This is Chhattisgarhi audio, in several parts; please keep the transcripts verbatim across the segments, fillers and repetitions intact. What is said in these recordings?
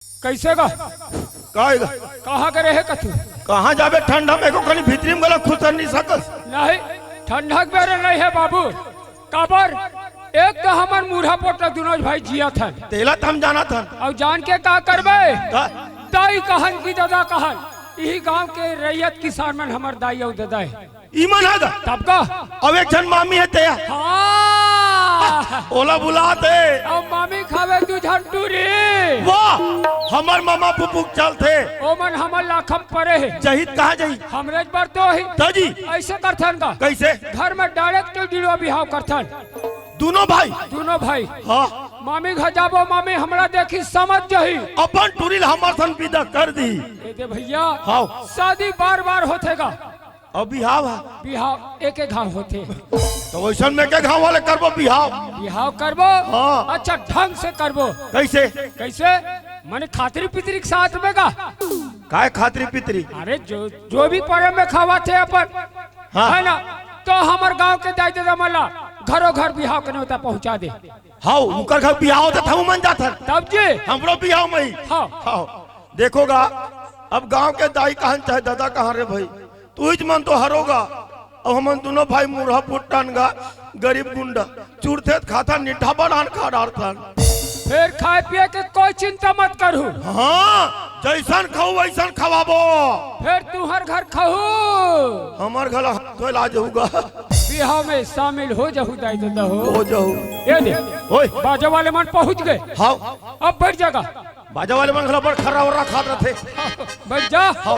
कइसे गा? काय गा? कहाँ करे हे कथू? कहाँ जाबे ठंडा में, एको कनी भीतरी में गला खुसर नहीं सकस। नहीं, ठंडा के बेरा नहीं हे बाबू। काबर? एक तो हमर मुरहा पोटा दुनों भाई जियत हन। तेला त हम जानत हन। अउ जान के का करबे? का? दाई कहन कि ददा कहन, इही गांव के रैयत किसान मन हमर दाई अउ ददा हे। ई मन ह गा? तब का? अउ एक झन मामी हे तेहा। हाँ। ओला बुलात हे। अउ मामी खावे दू झन टूरी। वाह, हमर मामा फुफुक चलथे। ओ मन हमर लाखम परे हे। जहित कहाँ जही? हमरे बर तो ही। त जी। अइसे करथन का? कइसे? घर में डायरेक्ट डिड़वा बिहाव करथन। दुनों भाई? दुनों भाई। हाँ। मामी घर जाबो, मामी हमरा देखी समझ जही। अपन टूरी ल हमर सन विदा कर दी। ए दे भइया। हाँ। शादी बार बार होथे गा? अउ बिहाव ह? बिहाव एक एक घांव होथे। त वइसन में के घांव वाले करबो बिहाव? बिहाव करबो। हाँ। अच्छा ढंग से करबो। कइसे? कइसे? मने खातरी पितरी के साथ में गा। काय खातरी पितरी? अरे जो, जो भी परब में खवाथे अपन, हाँ। हे ना? त हमर गांव के दाई ददा मन ला घरो घर बिहाव के नेवता पहुंचा दे। हाँ, उनकर घर बिहाव होथे त हमू मन जाथन। तब जी। हमरो बिहाव में ही। हाँ। हाँ। देखो गा, अब गांव के दाई कहन चाहे ददा कहन रे भाई, तुहिच मन तो हरो गा। अब हमन दुनों भाई मुरहा पोटा हन गा, गरीब गुंडा, चुरथे त खाथन, निठा बनान खा डारथन। फेर खाय पिये के कोई चिंता मत करहू। हाँ, जइसन खाहू वइसन खवाबो। फेर तुंहर घर खाहू। हमर घर तो इलाज होगा। बिहाव में शामिल हो जाहू दाई ददा हो। हो जाहू। ए दे। ओए। बाजा वाले मन पहुंच गे। हाँ। अब बइठ जा गा। बाजा वाले मन घला बड़ खर्रा वर्रा खात रथे। बइठ जा। हाँ।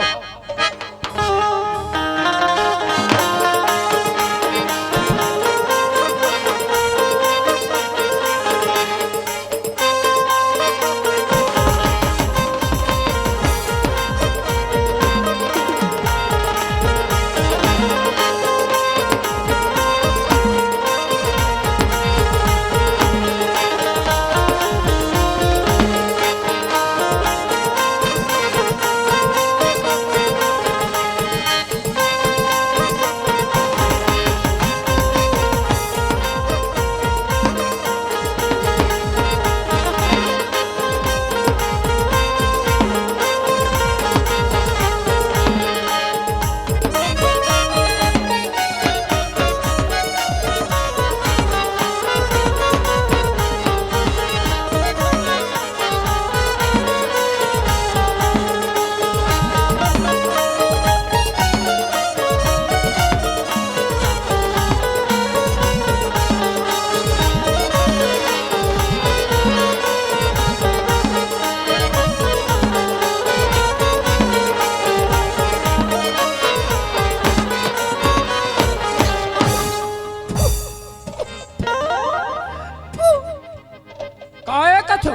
काहे कथू?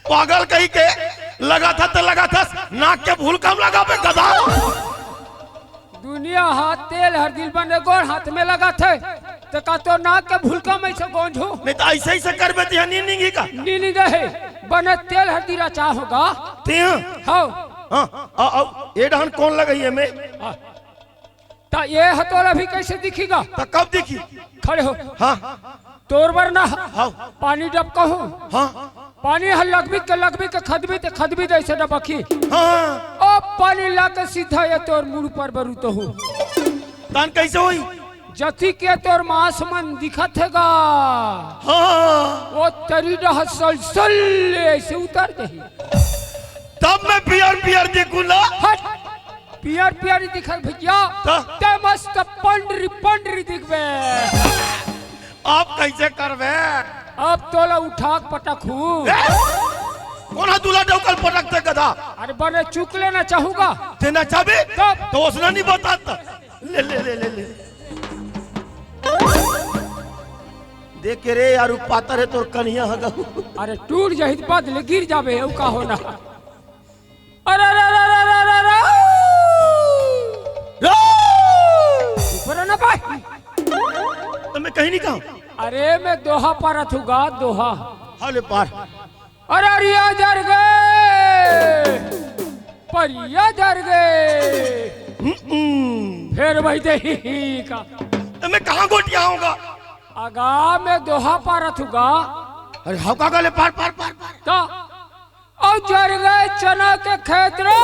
पागल कही के लगाथस त लगाथस, नाक के भुलका म लगाबे गधा। दुनिया हाथ तेल हरदी ल बने गोड़ हाथ में लगाथे, त का तोर नाक के भुलका म अइसे गोंजहू? नहीं त अइसे अइसे करबे त इहाँ नी निंगही का? नी निंगही, बने तेल हरदी रचा होगा। तें? हव। हाँ, आ, आ, ए डहन कोन लगही एमे? हाँ। त ए ह तोला अभी कइसे दिखही गा? त कब दिखही? खड़े हो। हाँ। तोर बर ना। हाँ। पानी डबकहूँ। हाँ। पानी ह लगबी के लगबी के खदबी ते खदबी ते अइसे डबकही। हाँ। ओ पानी ला के सीधा ए तोर मुड़ पर बर उतरहूँ। तहन कइसे होही? जती के तोर मांस मन दिखत हे गा। हाँ। ओ तरी डहर सल सल ले अइसे उतर जाही। तब मैं पियर पियर दिखहूँ ना। हट। पियर पियर दिखत भइया, त? ते मस्त पंडरी पंडरी दिखबे। अब कइसे करबे? अब तोला उठा के पटकहूँ। ए? कोन ह दूल्हा डउका ल पटकथे गधा? अरे बने चुक लेना चाहूँगा। तें नचाबे? तब? त ओसना नी बतात। ले, ले, ले, ले, ले। देख के रे यार, उ पातर हे तोर कनिहा ह गा। अरे टूट जाही त बदले गिर जाबे, अउ का होना। अरे, अरे, अरे, अरे, अरे, अरे, अरे। रे! ऊपर ना पाए। त मैं कहीं नहीं कहूँ। अरे, मैं दोहा पारत हूँ गा, दोहा। हाँ, ले पार। अरे, अरिया जर गे, परिया जर गे। हम्म। फेर वही दे ही, ही का। त मैं कहाँ गोटियाहूँ गा? अगा, मैं दोहा पारत हूँ गा। अरे हव का गले पार, पार, पार, पार। का? अउ जर गे चना के खेत रे।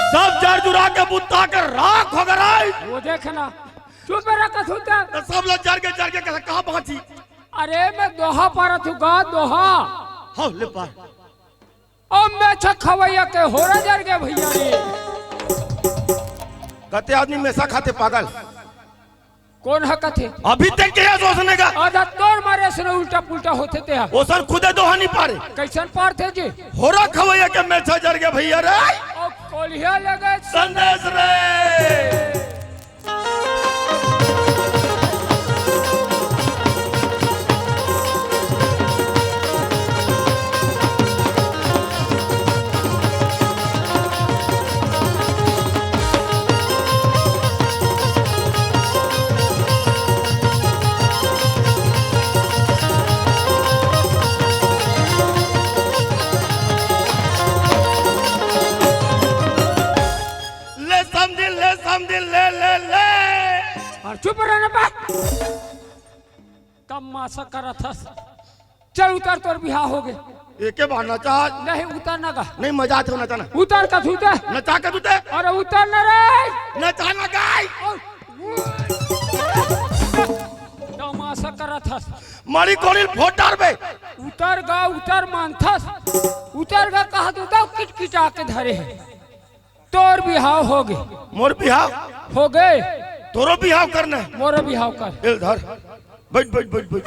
सब जर जुरा के बुत्ता के राख हो गे रे। वो देख ना, चुप रह कथू ते। त सब ला जर के, जर के कहा, कहाँ बाँची? अरे मैं दोहा पारत हूँ गा, दोहा। हव ले पार। ओ मेछा खवैया के होरा जर गे भैया रे। कते आदमी मेछा खाथे पागल। कोन ह कथे? अभी तक के सोचने का। आधा तोर मारे से उल्टा पुल्टा होथे ते ह। ओसन खुदे दोहा नहीं पारे। कइसन पारथे जी? होरा खवैया के मेछा जर गे भैया रे। ओ कोलिया लगे संदेश रे। ले समधिन, ले समधिन, ले, ले, ले। अउ चुप रह ना बा। तमासा करत हस। चल उतर, तोर बिहाव हो गे। एके बार नचा। नहीं, उतर ना गा। नहीं, मजा आथे नचा ना। उतर कथू ते। नचा कथू ते। अरे उतर ना रे। नचा ना गाय। तमासा करत हस। मारी कोड़ी ल फोड़ डारबे। उतर गा, उतर मानथस। उतर गा कहा तो दव किटकिटा के धरे हे। तोर बिहाव हो गे। मोर बिहाव? हो गे। तोरो बिहाव करना हे? मोरो बिहाव कर। एल धर। बइठ, बइठ, बइठ, बइठ।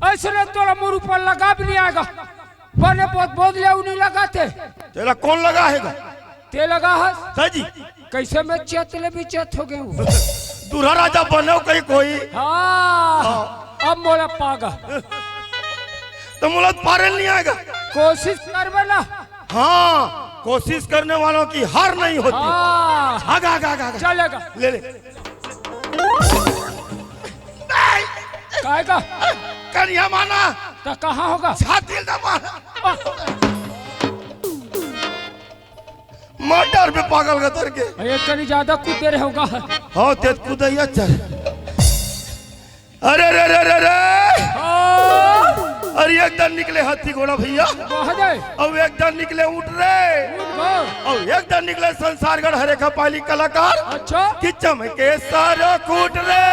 अइसने तोला मोर ऊपर लगाव नइ आय गा। बने बोध बोध ले नइ लगाथे। तेला कोन लगा हे गा? ते लगा हस। सर जी। कइसे मैं चेत ले भी चेत हो गेंव। दूल्हा राजा बनेव कहीं कोई। हाँ, अब मोला पागा। त मोला पारे नइ आय गा। कोशिश करबे ना। हाँ, कोशिश करने वालों की हार नहीं होती। हाँ। आगा, आगा, आगा, आगा। चलेगा। ले ले। काय का? करिया माना। त कहाँ होगा? छाती ल दबा। मर्डर में पागल का तर के। ये कनी ज्यादा कूदे रहे होगा। हाँ, तेज कूदे ही अच्छा। अरे रे रे रे रे। हाँ। अरे एक दन निकले हाथी घोड़ा भैया। कहाँ जाए? अउ एक दन निकले ऊँट रे। ऊँट बा। अउ एक दन निकले संसारगढ़ हरे खपाली कलाकार। अच्छा। कि चमके सारा कूट रे।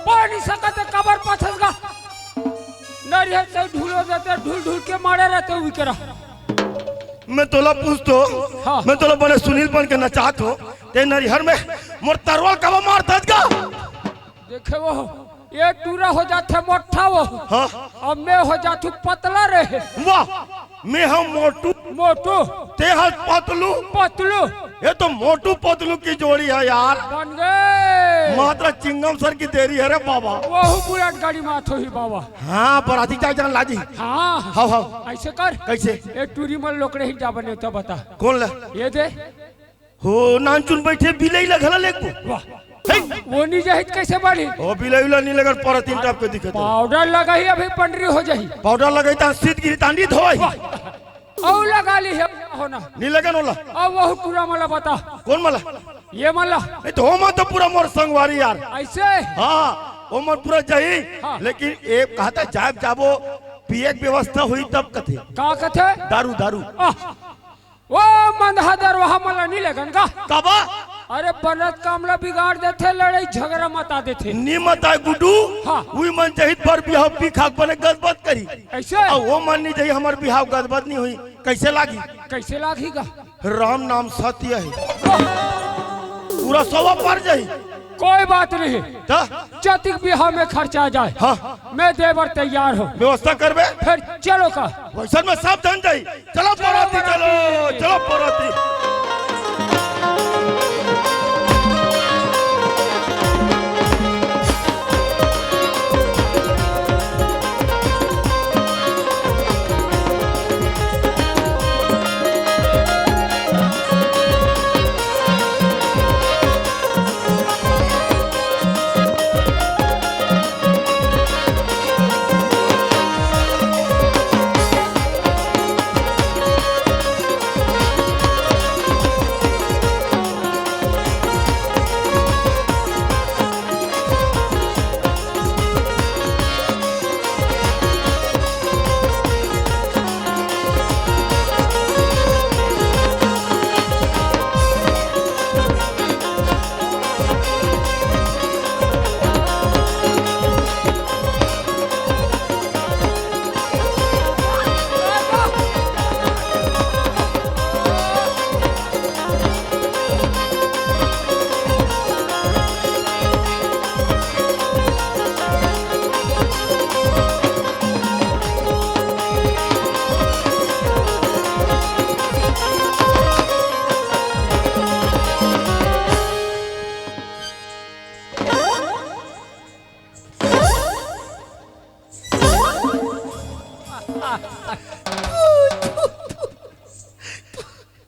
पानी सकत काबर पाथस गा? नरियर से ढूलो देते, ढूल ढूल के मारे रहते विकरा। मैं तोला पूछतो, हाँ। मैं तोला बने सुनील बन के नचात हो, ते नरियर में मोर तरवाल काबर मारथस गा? देखे वो, ये टूरा हो जाथे मोट्ठा वो। हाँ। अब मैं हो जाथू पतला रे। वाह, मैं हम मोटू। मोटू। ते हस पतलू। पतलू। ये तो मोटू पतलू की जोड़ी है यार। बन गए। मात्रा चिंगम सर की देरी है रे बाबा। वहू बुलेट गाड़ी माथो ही बाबा। हाँ, बराती जा जान लाजी। हाँ। हाव, हाव। ऐसे कर। कैसे? ये टूरी मन लोकड़े ही जा बने तो बता। कौन ला? ये दे। हो, नानचुन बैठे बिलई ला घला लेगबो। वाह। हे। वो नी जाहित कैसे बाढ़ी? ओ बिलई ला नी लगन परतीन टाप के दिखत हे। पाउडर लगाही अभी पंडरी हो जाही। पाउडर लगाही त सीत गिरी तांडी धोई। वाह। औ लगा ली हे होना। नी लगन ओला। अब वहू टूरा मला बता। कौन मला? ये मला। नहीं तो ओमा तो पूरा मोर संगवारी यार। ऐसे? हाँ, ओमन पूरा जाही। हाँ। लेकिन एक कहता जाब जाबो, पिए के व्यवस्था हुई तब कथे। का कथे? दारू, दारू। आह। ओ मंदहा दरवाहा मला नी लेगन का? काबा? अरे बनत काम ला बिगाड़ देथे, लड़ाई झगड़ा मता देथे। नी मताय गुड्डू, हाँ। उही मन जाही त बर बिहाव पी खा के बने गदबद करी। ऐसे? अउ ओ मन नी जाही हमर बिहाव गदबद नी होही, कैसे लागी? कैसे लागी गा? राम नाम सत्य हे। पूरा सवा पर जाही। कोई बात नहीं। त? जतिक बिहाव में खर्चा जाए। हाँ। मैं दे बर तैयार हूँ। व्यवस्था करबे? फिर चलो का। वैसन में सब झन जाही। चलो पराती, चलो, चलो पराती।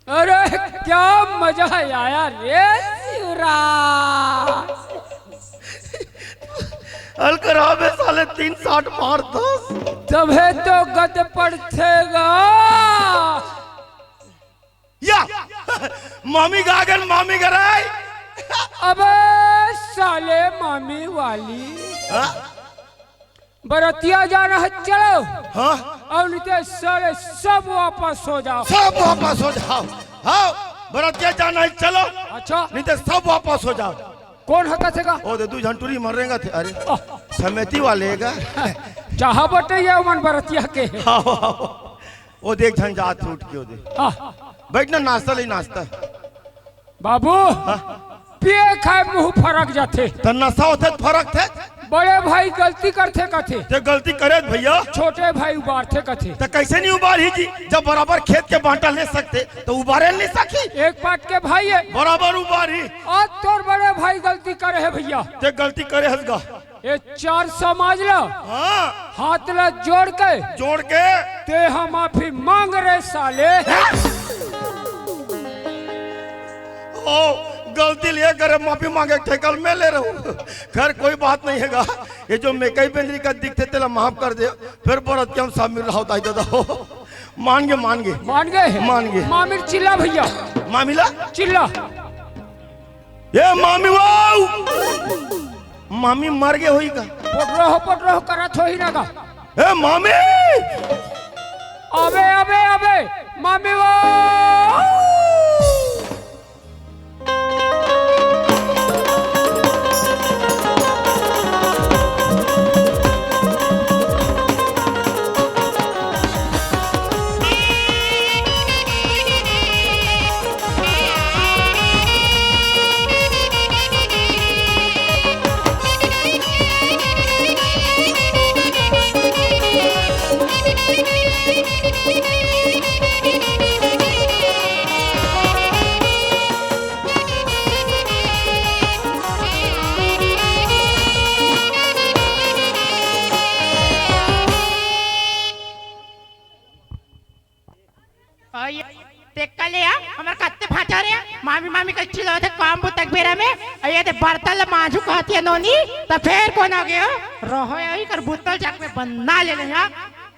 अरे, क्या मजा आया रे शिवराज। अलकराबे साले तीन साठ मार दस। तभे तो गद पड़थेगा। या, मामी गा गन, मामी गा रे। अबे साले मामी वाली। हाँ? बरतिया जाना हे, चलो। हाँ? अउ नहीं ते साले सब वापस हो जाओ। सब वापस हो जाओ। हाँ, बरतिया जाना हे, चलो। अच्छा। नहीं ते सब वापस हो जाओ। कौन हकत हे गा? ओ दे, दू झन टूरी मन रेंगत हे। अरे, आह। समेती वाले हे गा। चाहा बटे ये मन बरतिया के। हाँ, हाँ, हाँ। ओ देख झन जात उठ के ओ दे। हाँ। बैठ ना, नाश्ता ले, नाश्ता। बाबू, हाँ। पिए खाए मुंह फरक जाथे। त नशा होथे त फरक थे। बड़े भाई गलती करथे कथे। ते गलती करे त भैया। छोटे भाई उबारथे कथे। त कैसे नी उबारही जी? जब बराबर खेत के बांटा ले सकथे, त उबारे नी सकही। एक पाट के भाई हे। बराबर उबारही। आज तोर बड़े भाई गलती करे हे भैया। ते गलती करे हस गा। ये चार समाज ला हाँ। हाथ ला जोड़ के जोड़ के ते हा माफी मांग रे साले। ओ, गलती ले करे माफी मांगे के ठेका ल मैं ले रहूं। खैर, कोई बात नहीं हे गा। ये जो मेकई बेंदरी का दिखथे तेला माफ कर दे, फिर बरत के हम शामिल रहो दाई दादा हो। मान गे, मान गे। मान गे? मान गे। मामिर चिल्ला भैया। मामिला? चिल्ला। ए मामी वाऊ! मामी मर गे होही का? पोटरो हो, पोटरो हो करत होही ना का? ए मामी! अबे, अबे, अबे, मामी वाऊ! मामी, मामी कइसे चिल्लावत हे काम बुता के बेरा में? अउ ये दे बर्तन ल मांजहूं कहत हे नोनी, त फेर कोन आ गे हो? रहो, यही कर बोतल जाके मैं बन्ना ले ले, हां?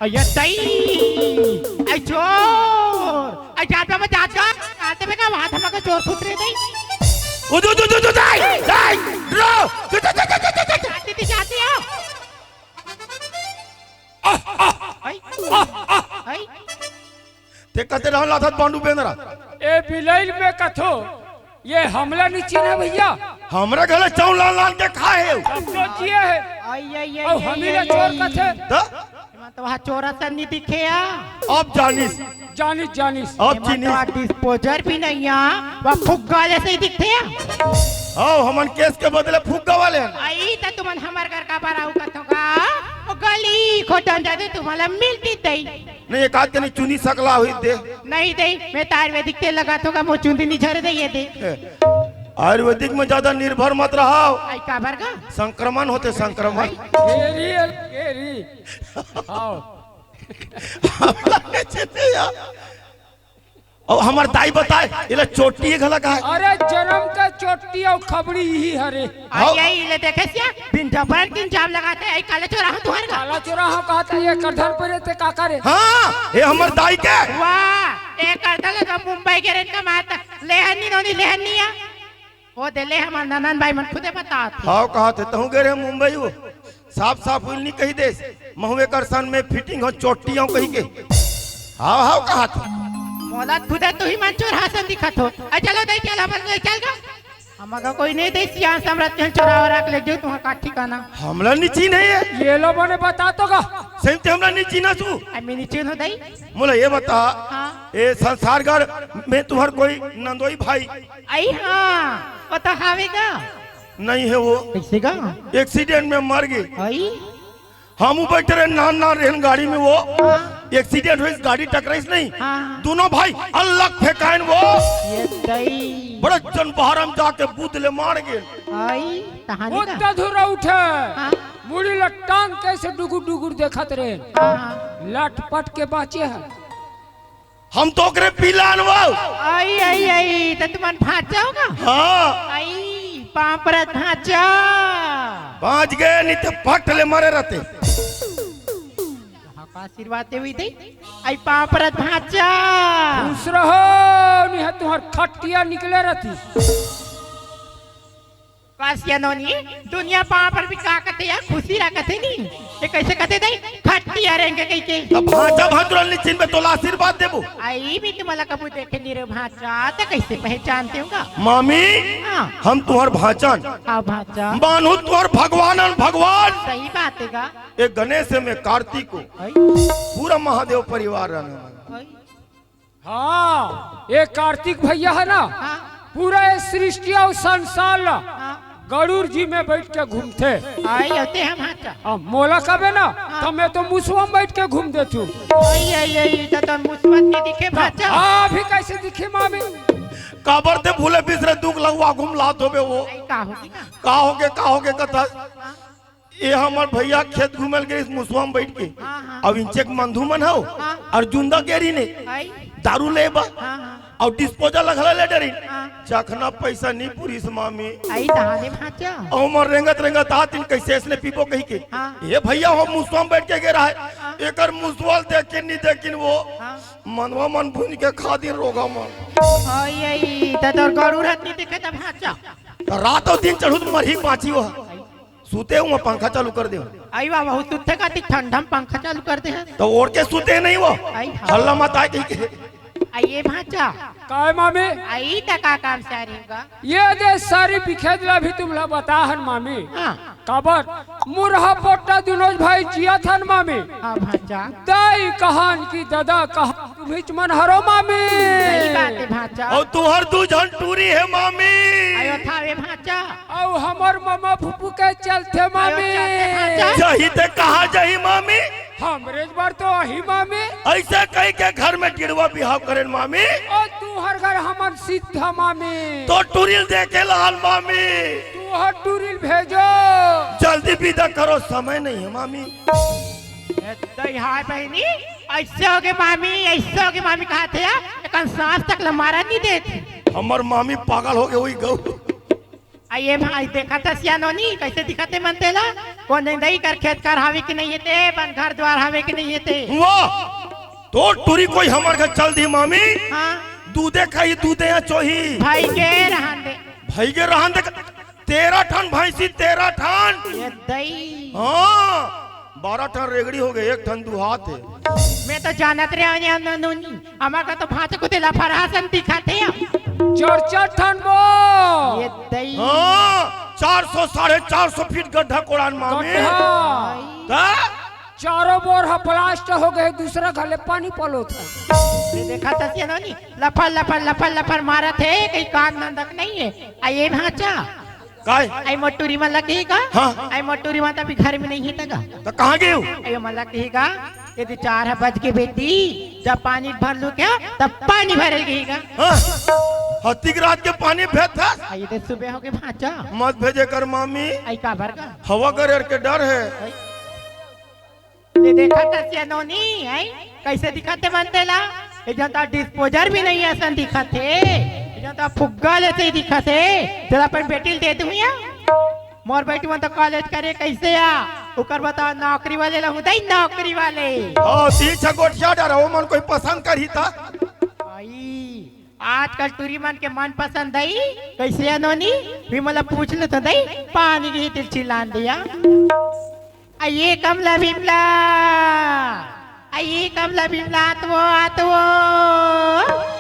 अउ ये दई, अइ चोर, अइ जात बा, मैं जात बा, आते में का वहां धमा के चोर खुसरे दई। उ दु, दु, दु, दु, दई, दई, रो, दु, दु, दु, दु, दु, दु, दु। जाती थी, जाती हो। आह, आह, अइ, आह, आह। अइ। ते कते रहन लाथस बांडू बेंदरा? ए बिलइल में कथो, ये हमला नी चिन्हे भइया। हमरे घरे चौं लान लान के खाए हे। सब तो जिए हे। अइ, अइ, अइ, अउ अइ, हमी अइ, ला अइ, चोर अइ। कथे। त? एमा तो वहां चोर असन नी दिखे आ। अब जानिस। जानिस, जानिस। अब एमा चिन्हिस। तो डिस्पोजर भी नइ आ, वह फुग्गा जइसे ही दिखथे आ। हव, हमन केस के बदले फुग्गा वाले हन। अइ त तुमन हमर घर काबर आव कथो गा? ओ गली खोटन जाते तुमन ला मिलती दई। नहीं, एकाध कनी चुंदी सकला होही दे। नहीं दई, मैं त आयुर्वेदिक तेल लगाथों गा, मोर चुंदी नी झरे दई ये दे। ए, आयुर्वेदिक में ज्यादा निर्भर मत रहव। अइ काबर गा? संक्रमण होथे, संक्रमण। गेरी, गेरी। हव। अउ हमर दाई बताए, एला चोटी घला कहे। अरे, जनम के चोटी अउ खबड़ी इही हरे। अउ अइ, अइ, ले देखे सिया, बिन जबर के इल्जाम लगाथे, अइ काला चोरा हो तुंहर गा। काला चोरा हो कहत हे, ये करधन परे ते का करे? हां, ये हमर दाई के। वाह, ये करधन ले तो मुंबई गे रेहेन कमात, लेहन नी नोनी, लेहन नी आ। ओ दे ले हमर ननन भाई मन खुदे बतात हे। हव, कहत हे, तहूं गे रहे मुंबई, वो साफ साफ उइल नी कहि देस, महूं एकर सन में फिटिंग हो, चोटी हो कहिके। हव, हव, कहत हे। मोला खुदे तुही मन चोर असन दिखत हो। अइ चलो दई, चल, हमन ले चल गा। हमर गा कोई नहीं दई, सियान समरथ के चोरा वोरा के ले जाहूं, तुंहर का ठिकाना। हमला नी चिन्हे ये। ये लो बने बता तो गा। सही ते हमला नी चिन्हस तू। अइ मैं नी चिन्हों दई। मोला ये बता, हां। ए संसारगढ़ में तुंहर कोई नंदोई भाई? अइ हां, ओ तो हावे गा। नहीं हे वो। कइसे गा? एक्सीडेंट में मर गे। अइ? हमू बइठे रहेन, नान नान रहेन गाड़ी में वो। हां। एक्सीडेंट होइस, गाड़ी टकराइस नहीं। हां। दूनों भाई अलग फेंकायेन वो। ये दई। बड़े जन बहरा में जाके बूत ले मार गे। अइ, कहानी वो गा? तधुरा उठे। हां। मुड़ी ल टांग के अइसे डुगुर डुगुर देखत रहेन। हां, हां। लटपट के बांचे हे। हम तो ओकरे पिलान वो। अइ, अइ, अइ, त तुमन भांचा हो गा? हां। अइ, पांव परत भांचा। बांच गे, नहीं ते फट ले मरे रहते। हां, का आशीर्वाद देवी दे। अइ, पांव परत भांचा। खुश रहो, नहीं हे तुंहर खटिया निकले रहती। कस ये नोनी, दुनिया पांव पर भी का कथे या खुशी ला कथे नी। ये कइसे कथे दई? खटिया रेंगे कहिके। अब भांचा भांचुरल नी चिन्हबे तोला आशीर्वाद देबो। अइ मैं तुमला कभू देखे नी रहेंव भांचा, त कइसे पहचानतेंव गा? मामी, हां। हम तुंहर भांचा अन। हां, भांचा। मानहूं तुंहर भगवान अन भगवान। सही बात हे गा। ए गणेश में कार्तिक हो। अइ। पूरा महादेव परिवार रहना। अइ। हां, ये कार्तिक भइया हे ना, हां। पूरा ये सृष्टि अउ संसार ला हां। गरुड़ जी में बइठ के घूमथे। अइ, अउ ते ह भांचा। अब मोला कबे ना, हां। त मैं तो मुसवा में बइठ के घूम देथों। अइ, अइ, अइ, त तोर मुसवा नी दिखे भांचा। हां, अभी कइसे दिखे मामी? काबर ते भूले बिसरे दुख लगवा घूम लात होबे वो। अइ, का होगे ना? का होगे, का होगे कथा? हां। ए हमर भइया खेत घूमे ल गे रिहिस मुसवा म बइठ के। हाँ, हाँ। अब इंचेक मंधू मन हव हाँ। अउ जुंदा गे रिहिन हे। आई। दारू ले बर। हाँ, हाँ। अउ disposal ल घला ले डरिन। हाँ। चखना पइसा नी पुरिस मामी। आई तहाने भांचा। अउ हमर रेंगत रेंगत आतिन कइसे अइसने पीबो कहिके। हाँ। ए भइया हो मुसवा म बइठ के गे रहय। हाँ। एकर मुसवा ल देखे नी देखेन वो। हाँ। मनवा मन भूंज के खा दिन रोगा मन। आई, आई, त तोर गरुड़ हत नी देखे त भांचा। त रात अउ दिन चढ़ू त मरही बांची वो। सुते हूँ, पंखा चालू कर दे। आई बा, बहुत सुते का ती ठंडा में पंखा चालू कर दे है। त ओढ़ के सुते नहीं वो। आई हाँ। हल्ला मत आए कहिके। आई ए भांचा। काय मामी? आई त का काम से आ रही होगा? ये दे सारी बिखेद ला भी तुमला बता हन मामी। हाँ। काबर? मुरहा पोट्टा दुनों भाई जियत हन मामी। हाँ भांचा। दाई कहन कि ददा कहन तुमहिच मन हरो मामी। सही बात है भांचा। अउ तुंहर दू झन टूरी हे मामी। आयो था वे भांचा। अउ हमर ममा फूफू के चलथे मामी। आयो चलथे भांचा। जही ते कहाँ जही मामी? हमरे बर तो आही मामी। अइसे कहिके घर में टिड़वा बिहाव करेन मामी। अउ तुंहर घर हमन सिद्धा मामी। तोर टूरी ल देखे ल आन मामी। तुंहर टूरी ल भेजो। जल्दी बिदा करो, समय नहीं है मामी। ए, दई हाय बहिनी, अइसे होगे मामी, अइसे होगे मामी कहत हे, एकन सांस तक ल मारन नी देत। हमर मामी पागल हो गे होही गऊ। आ ये भाई, देखत हस या नोनी, कइसे दिखत हे मन तेला? कोन जनी दई कर खेत खार हावे कि नइ हे ते, बन घर दुवार हावे कि नइ हे ते। वाह! तोर टूरी कोई हमर घर चल दिही मामी। हाँ। दूधे खाही, दूधे ह चोही। भई गे रहन दे। भई गे रहन दे। तेरह ठन भैंसी, तेरह ठन। ये दई। हाँ, बारह ठन रेगड़ी हो गे, एक ठन दुहात हे। मैं तो जानत रहेंव, नोनी, हमर का तो भांचा कुते लफरहा सन दिखत हे। चार चार ठन बो। ये दई। हाँ, चार सौ, साढ़े चार सौ फीट गड्ढा कोड़ान मामी। गड्ढा। त? चारों बोर ह blast हो गे, दूसरा घर ले पानी पलोत हे। ये देखत हस या नोनी, लफर, लफर, लफर, लफर मारत हे, कहीं काम धंधा नइ हे। आ ये भांचा, काय? आई मोर टूरी मन ला कही का? हाँ। आई मोर टूरी मन त अभी घर में नइ हे त का? त कहाँ गे हो? आई मन ला कही का? यदि चार ह बज गे बेटी, जब पानी भर लू क्या, तब पानी भरे ल कही का? हाँ। हत्ती के रात के पानी भेजत हस? आई दे सुबह हो गे भांचा। मत भेजे कर मामी। आई काबर का? हवा गरेर के डर हे। आई। ले देखत हस या नोनी, हैं? कइसे दिखत हे मन तेला? ए जन त disposal भी नइ हे, असन दिखत हे। ए जन त फुग्गा ले सही दिखत हे। तेला अपन बेटी ल दे दूं या? मोर बेटी मन त college करे कइसे आ? ओकर बताओ, नौकरी वाले ला होही दई, नौकरी वाले। हाँ, तीन छह गोठिया डरा, वो मन कोई पसंद करही त। आई, आजकल टूरी मन के मन पसंद दई, कइसे या नोनी? भी मोला पूछ ले त दई, पानी के ही दिल चिल्लान दिया। आइए कमला बिमला, आइए कमला बिमला, आत वो, आत वो।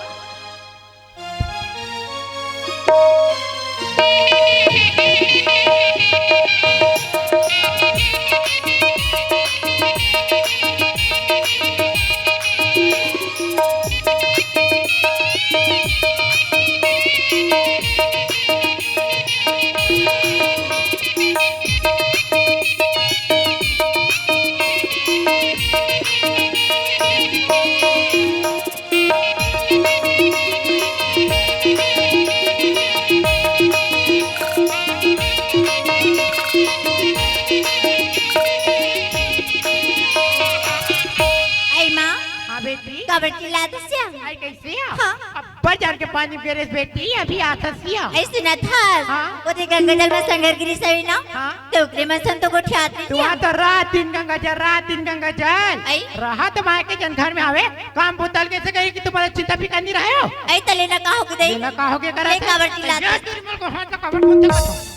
आई माँ, हाँ बेटी। काबर चिल्लात हस या? आई कइसे या? हाँ। अब्बड़ जान के पानी गिरे हे बेटी, अभी आत हस या। आई सुनत हस? हाँ। ओ दे गंगा जल में संघरा गिरिस हवे ना? हाँ। त ओकरे मन सन तो गोठियात नहीं तुँहर। तो रात दिन गंगा जल, रात दिन गंगा जल। आई। रहा त मायके जन घर में हवे, काम बुता ल कइसे कही कि तुम्हर चिंता फिकर नइ रहे हो। आई त ले ना का हो गे दई? ले ना का हो गे करत ले हे? काबर चिल्लात हस? ए, टूरी मोर गोड़ हाथ ला काबर खूंदत हस?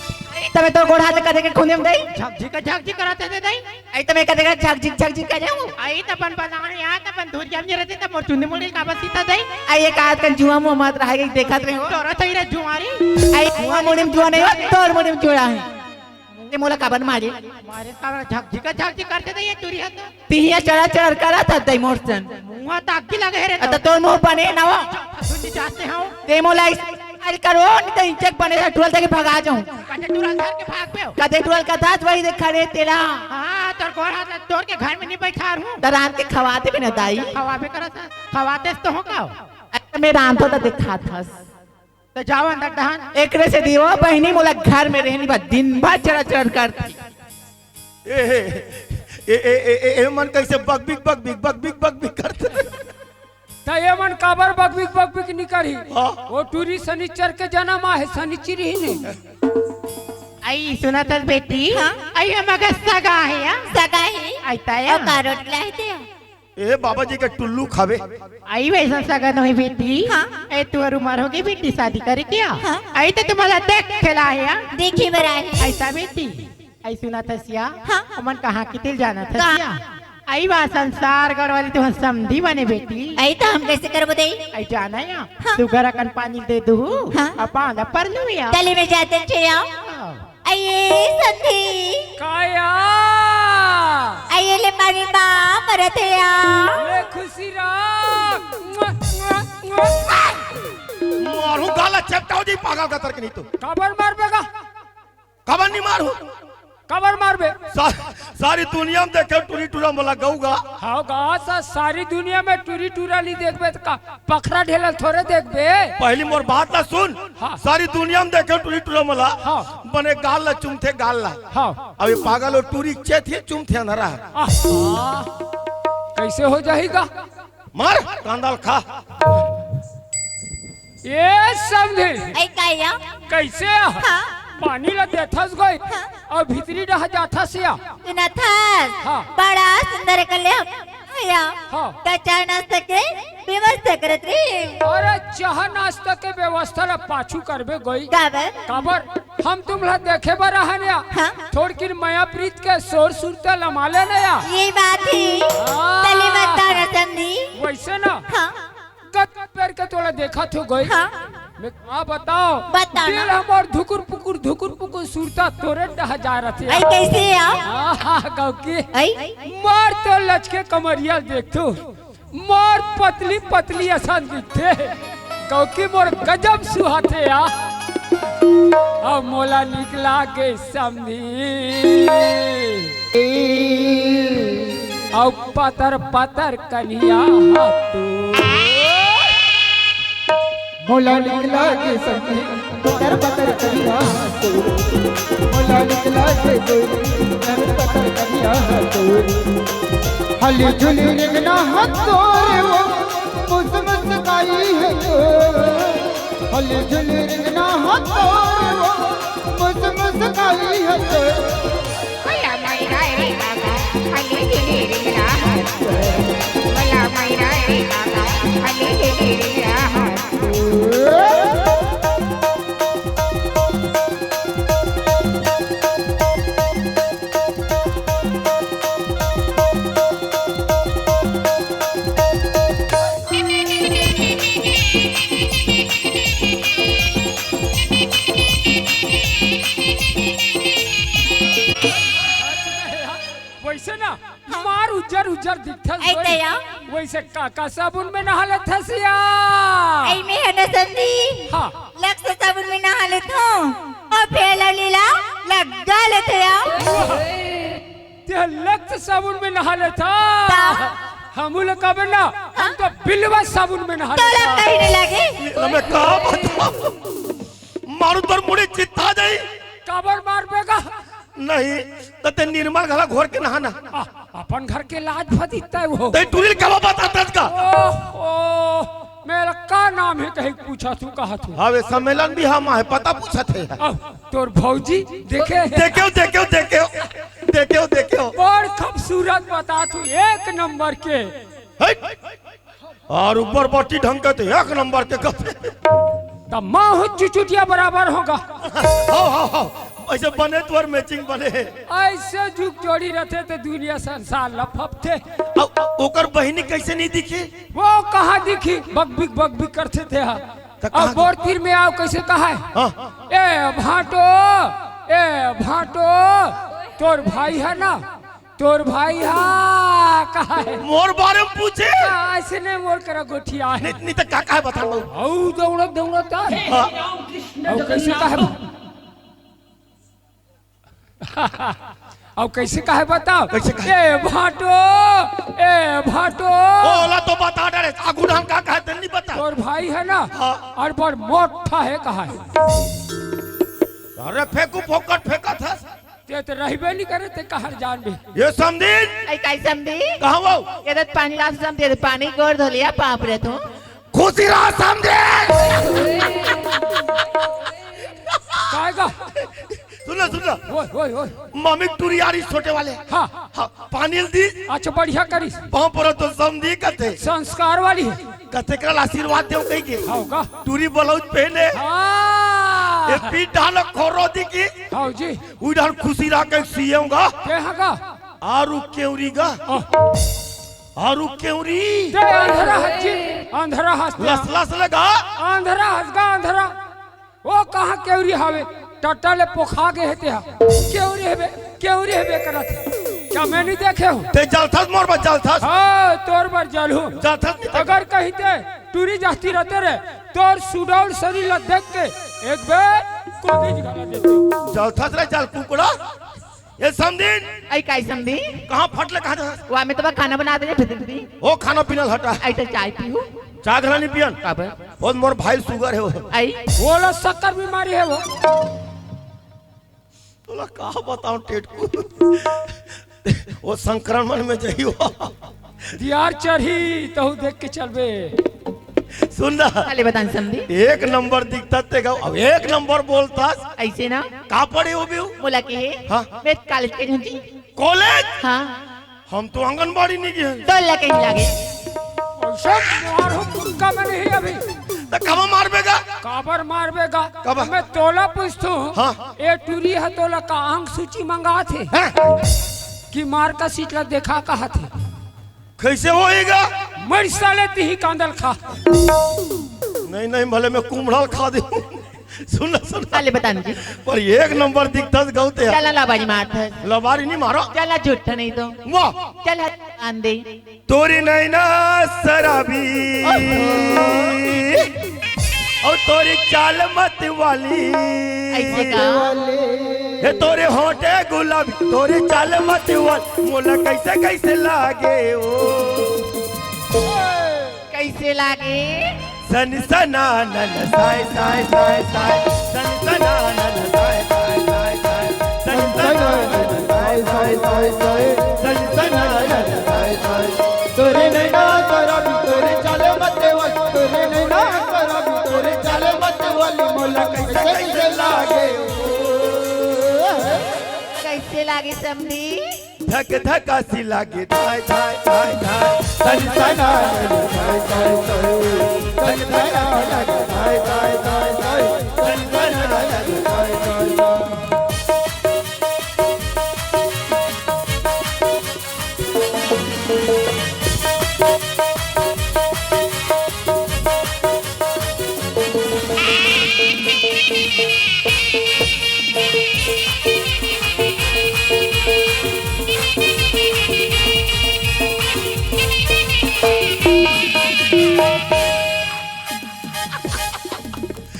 तबे तोर गोड़ हाथ कदे के खूंदेंव दई? झकझिक, झकझिक करत हे दई। आई त मैं कदे का झकझिक, झकझिक करे हूँ। आई त अपन बनाए या, त अपन धुरिया में रहिते, त मोर चुंदी मुड़ी काबर सीता दई? आई एक आध कन जुआ मुँह मत रहा, देखत रहे हो। तोर तो ही रे जुआरी। आई जुआ मुड़ी में जुआ नइ हो, तोर मुड़ी में जुआ हे। ते मोला काबर मारे? मारे काबर झकझिक, झकझिक करत हे दई, ये टूरी ह तो। तिहिया चढ़ा चढ़ करत हस दई मोर सन। मुँह ताकी लगे हे रे अ, त तो। तोर मुँह बने ना हो। सुन जी जाते हो। ते मोला इस-, अरे करो, नहीं तो इंचक बने से टुरल तक भगा जाऊं। कते टुरल धर के भाग पे हो। कते टुरल का था, वही देख खड़े तेला। हाँ, तोर गोड़ हाथ ला तोड़ के घर में नहीं बैठा रहूं। त रांध के खवाते भी ना दई। खवाबे करत हस, खवाते तो हो का हो? अरे मैं रांधो त दिखात हस। त जाओ अंदर डहान। एकरे से दियो बहिनी मोला घर में रहनी बा, दिन भर चढ़ चढ़ करती। ए, ए, ए, ए, ए, ए, ए, मन कइसे बकबिक, बकबिक, बकबिक, बकबिक करत हे। त ये मन काबर बकबिक, बकबिक नइ करही? हाँ। ओ टूरी सनिचर के जनम आहे, सनिचर ही नहीं। आई सुनत हस बेटी? हाँ। आई हमर सगा हे या? सगा हे। आई त या। अउ का रोटी लाए हे ते? ए बाबा जी के टुल्लू खावे। आई वइसन सगा नोहे बेटी। हाँ। ए तोर उमर हो गे बेटी शादी करे के या? हाँ। आई त तुम्हर ला देखे ला हे या? देखे बर आए हे। अइसा बेटी, आई सुनत हस या? हाँ। ओमन कहाँ के तेला जानत हस या? आई वा संसार गढ़ वाली तुम्हर समधी बने बेटी। आई त हम कइसे करबो दई? आई जाना या? हाँ। सुघर अकन पानी दे दूँ। हाँ। अउ पाँव ला पर लूँ या। त ले मैं जात हँव या। हाँ। अये संधी। का या? अये ले पानी बा, मरत हे या। ले खुशी रख। मारू गाला चपटाओ जी पागल का तरक नहीं तो। काबर मारबे गा? काबर नहीं मारू? काबर मारबे? सा-, सारी दुनिया में देखे टूरी टूरा मोला गऊ गा। हाँ गा, सा-, सारी दुनिया में टूरी टूरा नहीं देखबे त का? पखरा ढेला थोरे देखबे। पहली मोर बात ला सुन। हाँ। सारी दुनिया में देखे टूरी टूरा मोला। हाँ। बने गाल ला चूमथे, गाल ला। हाँ। अब ये पागल हो टूरी चेत ही चूमथे अंधरा। आहा। कइसे हो जाही गा? मार, कांदा ल खा। ए समधी, ए, का या? कइसे आ? हाँ। पानी ला देथस गोई, हाँ। अउ भीतरी डहा जाथस या? सुनथस? हाँ। बड़ा सुंदर कर ले हम या। हाँ। त चाय नाश्ता के व्यवस्था करत रही। अरे, चाह नाश्ता के व्यवस्था ला पाछू करबे गोई। काबर? काबर? हम तुमला देखे बर आहन या। हाँ। थोड़किन मया प्रीत के सोर सुरता लमा लेना या। ये बात हे। हाँ। चली बता ना समधी। वइसे ना। हाँ। कत बेर के तोला देखत हो गोई। हाँ। मैं का बताओं? बता ना। दिल हमर धुकुर पुकुर, धुकुर पुकुर सुरता तोरे डहा जा रथे। अई कइसे या? आहा, गौकी। अई? मोर तो लचके कमरिया देखथों, मोर पतली पतली असन दिखथे। गौकी मोर गजब सुहाथे या। अउ मोला निक लागे समधी। अउ पतर पतर कनिहा तोर। मोला निक लागे समधी, पतर पतर कनिहा तोर। मोला निक लागे गोरी, पतर पतर कनिहा तोर। हली झुली रिंगना हा तोर वो, मुस मुस्काई हे तोर। हली झुली रिंगना हा तोर वो, मुस मुस्काई हे तोर। भला मैरा रे बाबा, हले झुले रे राहत। भला मैरा रे बाबा, हले झुले रे राहत। वइसे ना, हाँ। मार उज्जर उज्जर दिखथस ऐ गोई। दया। वइसे का का साबुन में नहा लेथस या? ऐ में है ना समधी। हाँ। लक्स साबुन में नहा लेथों। अउ फेयर लवली ला लगा लेथों या। ते लक्स साबुन में नहा लेथस। ता? हमू ल कबे ना, हम हाँ? तो बिलवा साबुन में नहा तोला लेथस। कहीं नहीं लगे। हमें का बताओं? मारू तोर मुड़ी चित्ता जाई। काबर मारबे गा? नहीं, त ते निर्मल घला घोर के नहाना। आ, अपन घर के लाज फदिकता है वो। ते टूरी ल काबर बताथस गा? ओह, ओह, मेरा का नाम है कहीं पूछा तू, कहा तू? हवे सम्मेलन भी हम आहे, पता पूछत हे। अब तोर भौजी देखे? देखेव, देखेव, देखेव। देखेव, देखेव। बड़ खूबसूरत बता तू, एक नंबर के। हट। अउ ऊपर बट्टी ढंग के ते एक नंबर के कथे। त माँ हो चुचुटिया बराबर होगा। हव, हव, हव। अइसे बने तोर matching बने हे। अइसे जुग जोड़ी रथे ते दुनिया संसार लफपथे। अउ ओकर बहिनी कइसे नहीं दिखी? वो कहाँ दिखी? बकबिक बकबिक करथे ते हा। त कहाँ अउ बोर तीर में आव कइसे कहा हे? हाँ। ए भाटो, ए भाटो, तोर भाई हे ना? तोर भाई हा कहा हे? मोर बारे में पूछे? हाँ, अइसे नहीं मोर करा गोठिया हे। नहीं, नहीं त का कहा हे बता बाबू। अउ दौड़त दौड़त आ। हाँ। अउ कइसे कहा हे? अउ कइसे कहा हे बताओ? कइसे कहा हे? ए भाटो, ए भाटो। ओला तो बता डरे, आगू ढंग का कहा हे, तेन नहीं बता। तोर भाई हे ना? हाँ। अउ बड़ मोटा हे कहा हे। अरे फेंकू फोकट फेंकत हस। ते तो रहिबे नहीं करे, ते कहर जानबे। ए समधी। ऐ काई समधी? कहाँ वो? ये तो पानी लास समधी, ये तो पानी गोड़ धो लिया, पाप रे तू। खुशी रहा समधी। काय गा? सुन ना, सुन ना। ओए, ओए, ओए। मामी टूरी आ रही छोटे वाले। हाँ। हाँ, पानी ल दी। अच्छा, बढ़िया करिस। पाँव परत हों समधी कथे। संस्कार वाली हे। कथे करा ल आशीर्वाद देव कहिके। हाँ, का? टूरी blouse पहने। हाँ। ए पीठ ढाल खोरो दिखी। हाँ जी। उही ढाल खुशी रहा कहिके सियेंव गा। के हा गा? आरू केवरी गा। हाँ। आरू केवरी। ते अंधरा हस जी, अंधरा हस ते। लस लस लगा। अंधरा हस गा, अंधरा। ओ कहाँ केवरी हावे? टट्टा ले पोखा गे हे ते हा। केवरी हेबे, केवरी हेबे करत हे। का मैं नहीं देखे हों? ते जलथस मोर बर जलथस। हाँ, तोर बर जलहूँ। जलथस नहीं ते। अगर कहीं ते टूरी जाती रहते रे, तोर सुडौल शरीर ला देख के एक बेर कोदी घला देते। जलथस रे जल कुकड़ा। ए समधिन। ऐ काई समधी? कहाँ फट ले कहा था? वा में तो बा खाना बना दे फिर दिन। ओ खाना पीना ल हटा। ऐ तो चाय पीहू। चाय घला नहीं पियन। काबर? बहुत मोर भाई ल sugar हे वो। आई। वो ला शक्कर बीमारी हे वो। तोला का बताओं टेटकू। वो संक्रमण में जही वो। दियार चढ़ी तहू देख के चलबे। सुन ना, काले बतान समधी। एक नंबर दिखता ते गाँव, अब एक नंबर बोलता। ऐसे ना? का पढ़े हो भी? मोला के हे? हाँ। मैं कॉलेज के झुंझी। कॉलेज? हाँ। हम तो आंगनबाड़ी नहीं गए। तो लगे ही लगे। ऐसे मार हो कुत्ता में नहीं अभी। तो कब मारबे गा? काबर मारबे गा? कब? मैं तोला पूछतू। हाँ। ए टूरी ह तोला का अंग सूची मंगात हे? हैं? कि मार का सीट ला देखा कहा थे? कैसे होएगा? मर साले तिही कांदल खा। नहीं, नहीं, भले मैं कुमड़ल खा दे। सुन ना, सुन ना। काले बतान जी। पर एक नंबर दिखता गाँव ते। चला लबारी मारत हे। लबारी नहीं मारो। चला झूठ नहीं तो। वाह। चला आन दे। तोरी नैना शराबी। ओहो। और तोरी चाल मत वाली। ऐसे का? हे तोरे होठे गुलाबी, तोरे चाल मत वाली, मोला कैसे कैसे लागे ओ। कैसे लागे? सन सनानन साय साय साय साय, सन सनानन साय साय साय साय, सन सनानन साय साय साय साय, सन सनानन साय साय। तोरे नैना शराबी, तोरे चाल मत वाली, तोरे नैना शराबी, तोरे चाल मत वाली, मोला कैसे कैसे लागे ओ। कैसे लागे समधी? धक धक आसी लागे धाय धाय धाय धाय। तन तना धाय धाय धाय। तन तना धाय धाय धाय।